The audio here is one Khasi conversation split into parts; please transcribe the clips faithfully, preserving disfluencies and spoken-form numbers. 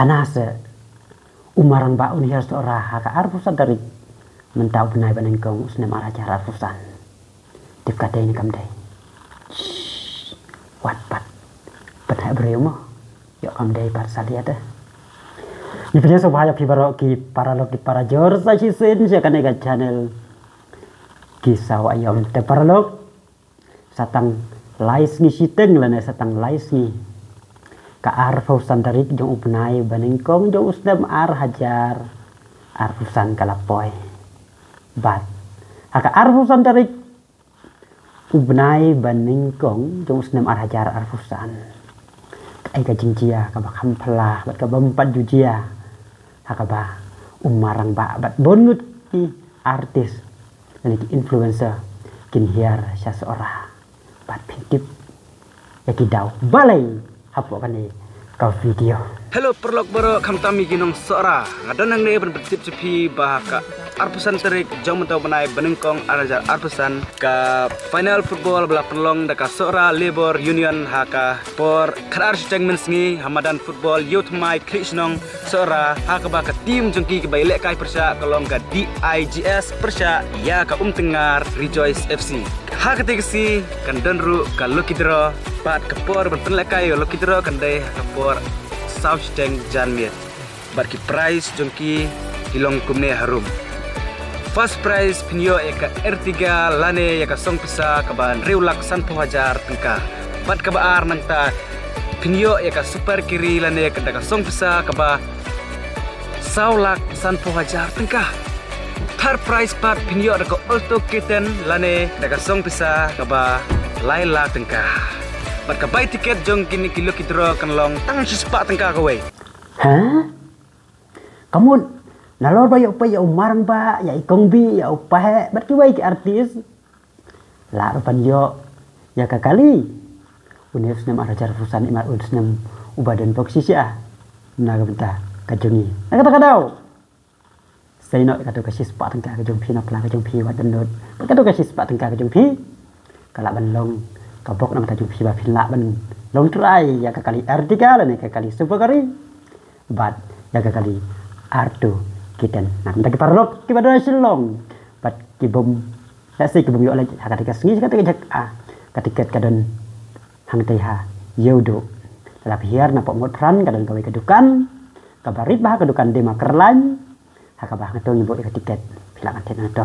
Ana se u Marangbah un hiar Sohra ha ka arphew san tarik mynta u bnai ba nyngkong u snem ar hajar arphew san. Tip ka dei ne kam dei? Shh, wat pat. Pynheh briew mo. Ïoh kam dei pat sa liat eh. Ngi pynïasoh bha ïa phi baroh ki paralok ki parajor sa shisien sha kane ka channel Ki Saw Aïom. Te paralok, sa tang lai sngi shiteng lane sa tang lai sngi ka arphew san tarik jong u bnai ba nyngkong jong u snem ar hajar arphew san ka la poi. Bad ha ka arphew san tarik u bnai ba nyngkong jong u snem ar hajar arphew san, ka ai ka jingjia kaba kham phylla bad kaba ym pat ju jia, ha kaba u Marangbah bad bun ngut ki artist lane ki influencer kin hiar sha Sohra. Bad phin tip ïa ki daw. Balei hapoh kane ka video. Hello paralok baroh, khamtam ïa ki nong Sohra. Nga don hangne ban pyntip sha phi ba ha ka arphew san tarik jong mynta u bnai ba nyngkong ar hajar arphew san, ka final football ba la pynlong da ka Sohra Labour Union ha ka por khatar shiteng mynsngi ha madan football Ïewthymmai Khliehshnong Sohra, ha kaba ka team jong ki kiba ïalehkai pyrshah ka long ka D I G S pyrshah ïa ka Umtyngngar Rejoice F C. Ha kata ka sngi kan don ruh ka lucky draw, bad ka por ban pynlehkai ïa lucky draw kan dei ha ka por saw shiteng janmiet. Bad ki prize jong ki ki long kumne harum. First prize phin ïoh ïa ka Ertiga lane ïa ka song pisa kaba hynriew lak sanphew hajar tyngka. Bad kaba ar nangta phin ïoh ïa ka Super Carry lane ka da ka song pisa kaba saw lak sanphew hajar tyngka. Third prize pat phin ïoh da ka Alto K ten lane da ka song pisa kaba lai lak tyngka. Bad ka bai tiket jong kine ki lucky draw kan long tang shispah tyngka kawei. Ha? Ka mut nalor ba ïoh peit ïa u Marangbah, ïa i Kong Bih, ïa u Paheh bad kiwei ki artist, lah ruh ban ïoh ïa ka kali. Une u snem ar hajar arphew san i mat u snem uba don bok shisha na ka bynta ka jong ngi. Na kata ka daw, sei noh ïa kato ka shispah tyngka ka jong phi, na pla ka jong phi, wat download bad kato ka shispah tyngka ka jong phi ka lah ban long ka bok na ka bynta jong phi ba phin lah ban long trai ïa ka kali Ertiga lane ka kali Super Carry. Bad ïa ka kali Alto K ten. Na ka bynta ki paralok kiba don ha Shillong bad ki bym, lehse ki bym ïoh leit ha kata ka sngi sha kata ka jaka, ka tiket ka don hangtei ha Ïewduh. Lada phi hiar na Pop Motphran ka don kawei ka dukan kaba rit bha, ka dukan Dema Kerlain. Ha kaba hangto ngi buh ïa ka tiket, phi lah ban thied hangto.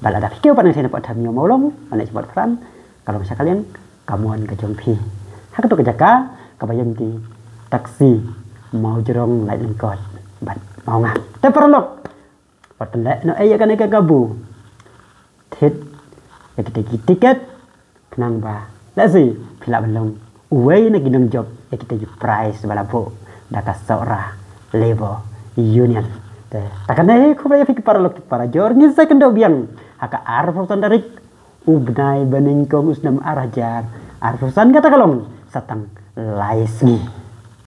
Bad lada phi kiew pat nangtei na Pop Tham Ïew Mawlong, lane Pop Motphran, ka long sha ka liang kamon ka jong phi. Ha kato ka jaka kaba ïeng ki taxi Mawjrong, Laitumkot bad Mawngap. Te paralok, wat pynleh noh ei ïa kane ka kabu. Thied ïa kita ki tiket, khnang ba lehse phi lah ban long uwei na ki nongjop ïa kita ki prize ba la buh da ka Sohra Labour Union. Te ta kane hi khublei ïa phi ki paralok ki parajor, ngin sa ïakynduh biang ha ka arphew san tarik u bnai ba nyngkong u snem ar hajar arphew san, kata ka long sa tang lai sngi.